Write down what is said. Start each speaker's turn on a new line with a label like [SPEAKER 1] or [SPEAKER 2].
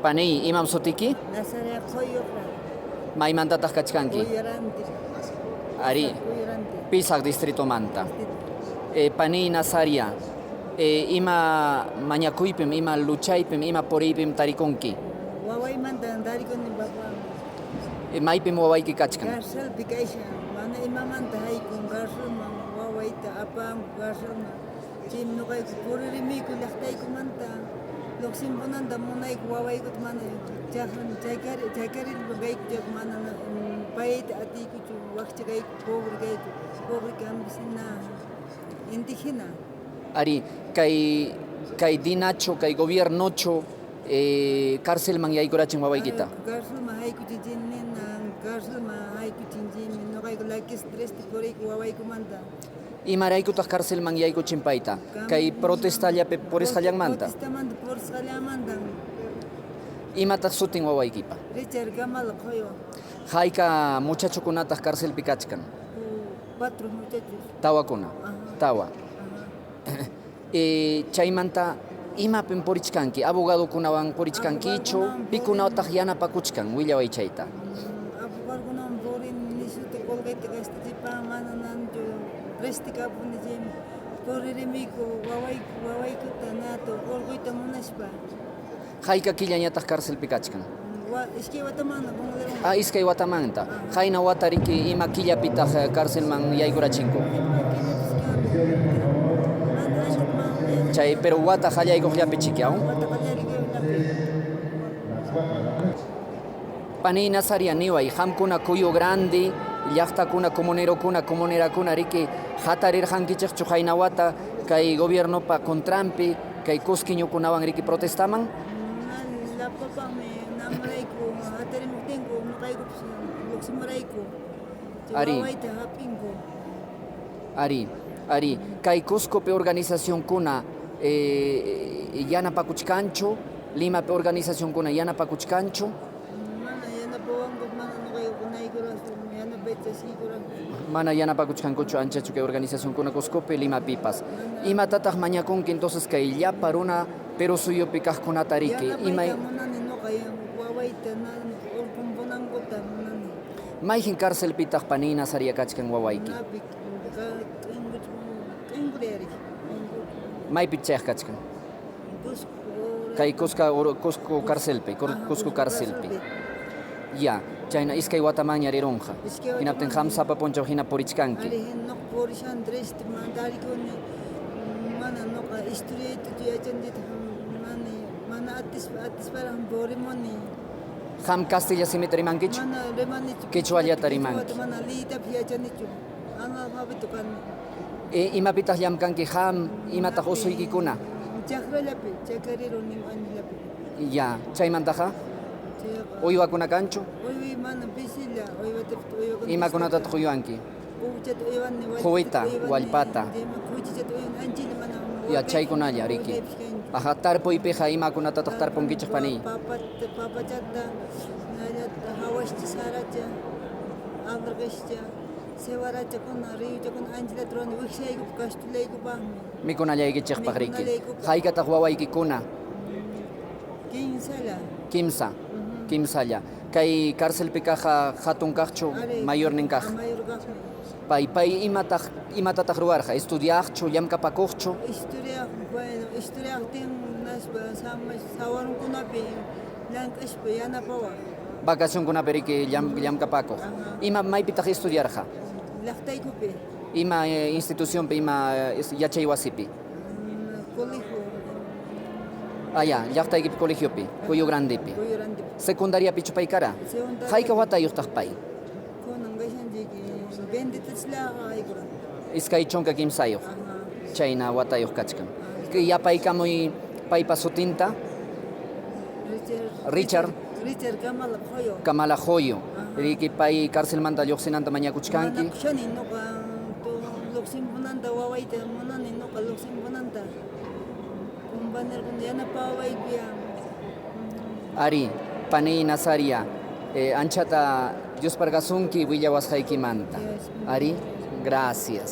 [SPEAKER 1] Paniy, imam sutiki?
[SPEAKER 2] Nazaria Qoyuqa.
[SPEAKER 1] Maymantataq kachkanki?
[SPEAKER 2] Quyuranti.
[SPEAKER 1] Ari,
[SPEAKER 2] Quyuranti.
[SPEAKER 1] Pisac distritomanta. Paniy Nazaria, ima mañakuypim, ima luchaypim, ima puriypim tarikunki?
[SPEAKER 2] Wawaymanta tarikuni, papá.
[SPEAKER 1] Maypim wawayki kachkan?
[SPEAKER 2] Carcelpi kashan, mana imamanta haykun carcelman, wawayta apanku carcelman. Chaymi ñuqayku puririmiyku llaqtaykumanta lluqsimpunanta munayku wawaykuta mana chakran chakari chakarirpa kayku chayqa mana payta atiykuchu, wakcha kayku, pobre kayku, pobre campesina indígena.
[SPEAKER 1] Ari, kay Dinachu, kay gobiernochu carcelman yaykurachin wawaykita?
[SPEAKER 2] Carcelman haykuchin nina, carcelman haykuchin chaymi ñuqayku llakisqa triste puriyku wawaykumanta.
[SPEAKER 1] Imaraykutaq carcelman yaykuchin payta? Kay protestallapi purisqallanmanta?
[SPEAKER 2] Protestamanta purisqallanmanta.
[SPEAKER 1] Imataq sutin wawaykipa?
[SPEAKER 2] Richard Kamala Qoyo.
[SPEAKER 1] Hayka muchachokunataq carcelpi kachkan?
[SPEAKER 2] 4 muchachos.
[SPEAKER 1] Tawakuna. Tawa. Chaymanta imapim purichkanki? Abogadokunawan purichkankichu? Pikunataq yanapakuchkan? Willaway chayta.
[SPEAKER 2] Abogadokunawan purini, nishuta qolqeta gastachipan, mana nanchu triste kapuni chaymi puririmiyku wawayku wawaykuta nato qolqeyta munaspa.
[SPEAKER 1] Hayka killañataq carcelpi kachkan?
[SPEAKER 2] Iskay watamanta.
[SPEAKER 1] Ah, iskay watamanta. Qayna wata riki ima killapitaq carcelman yaykurachinku? Chay, pero wata qallaykuqllapi chiki, aún? Paniy Nazaria, niway, qamkuna Cuyo Grande llaqtakuna, comunerokuna, comunerakuna riki hatarirqankichikchu qayna wata kay gobiernopa contranpi, kay cusqueñokunawan riki protestaman?
[SPEAKER 2] Lapapaqmi namurayku hatarimuptinku ñuqaykupas lluqsimurayku.
[SPEAKER 1] Ari.
[SPEAKER 2] Wawayta hap'inku.
[SPEAKER 1] Ari, ari. Kay Cuscopi organizacionkuna yanapakuchkanchu, Limapi organizacionkuna yanapakuchkanchu?
[SPEAKER 2] Mana yanapawanku, mana ñuqayku naykurachu yanapayta chaskiykurachu.
[SPEAKER 1] Mana yanapakuchkankuchu anchachu kay organizacionkuna Cuscopi, Limapipas. Imatataq mañakunki entonces kay llapa runa Perú suyupi kaqkunata riki?
[SPEAKER 2] Yanapayta munani ñuqa wawayta urqunpunankuta munani.
[SPEAKER 1] Mayqin carcelpitaq paniy Nazaria kachkan wawayki?
[SPEAKER 2] Napi Q'inquriyariki.
[SPEAKER 1] Maypi chayaq kachkan?
[SPEAKER 2] Cusco.
[SPEAKER 1] Kay Cusco carcelpi, Cusco carcelpi. Ya, chayna iskay watamanña rirunqa. Hinaptin qam sapa punchaw hina purichkanki.
[SPEAKER 2] Ari, ñuqa purishan triste tarikuni, mana ñuqa estudiayta yachanchita mana atisparaq purimuni.
[SPEAKER 1] Qam castilla simita rimankichu?
[SPEAKER 2] Mana rimanichu.
[SPEAKER 1] Quechuallata rimanki.
[SPEAKER 2] Mana liytapas yachanichu. Analfabeto kani.
[SPEAKER 1] Imapitaq llamkanki qam? Imataq usuykikuna?
[SPEAKER 2] Chakrallapi, chakarero anillapi.
[SPEAKER 1] Ya, chaymantaqa? Uywakuna kanchu?
[SPEAKER 2] Uyway mana pisilla, uywata uywakuna.
[SPEAKER 1] Imakunatataq uywanki?
[SPEAKER 2] Uwichata uywani,
[SPEAKER 1] Quwita, wallpata.
[SPEAKER 2] Kuchichata uywani, anchilla mana.
[SPEAKER 1] Ya, chaykunalla riki. Aja, tarpuypiqa imakunatataq tarpunkichik paniy?
[SPEAKER 2] Papata, papachata, hawascha, saracha, alirqishcha, sewarachakuna, riyuchakuna anchillata ruwani wikshaykupaq, kastulaykupaqmi.
[SPEAKER 1] Mikunallaykichikpaq riki. Haykataq wawaykikuna?
[SPEAKER 2] Kinsalla.
[SPEAKER 1] Kimsa. Kimsalla. Kay carcelpi kaqqa hatun kaqchu, mayornin kaq?
[SPEAKER 2] Mayor kaqmi.
[SPEAKER 1] Pay imatataq ruwarqa? Estudiaqchu, llamkapakuqchu?
[SPEAKER 2] Estudiaq, bueno, estudiaqtin naspa sawarunkunapi llank'aspa yanapawaq.
[SPEAKER 1] Vacacionkunapi riki llamkapakuq. Ima maypitaq estudiarqa?
[SPEAKER 2] Llaqtaykupi.
[SPEAKER 1] Ima institucionpi, ima yachay wasipi?
[SPEAKER 2] Colegio.
[SPEAKER 1] Ah, ya, llaqtaykipi colegiopi, Cuyo Grandepi.
[SPEAKER 2] Cuyo Grandepi.
[SPEAKER 1] Secundariapichu pay kara? Hayka watayuqtaq pay?
[SPEAKER 2] Kunan kashanchik 23llaqa haykuran.
[SPEAKER 1] 23. Chayna watayuq kachkan. Yapaykamuy paypa sutinta.
[SPEAKER 2] Richard. Richard Kamala Joyo.
[SPEAKER 1] Kamala Joyo. Riki pay carcelmanta lluqsinanta mañakuchkanki.
[SPEAKER 2] Mañakushani ñuqa lluqsinpunanta wawayta munani ñuqa lluqsinpunanta. Compañerokuna yanapawayku ya.
[SPEAKER 1] Ari, paniy Nazaria, anchata Dios pargasunki willawasqaykimanta. Ari, gracias.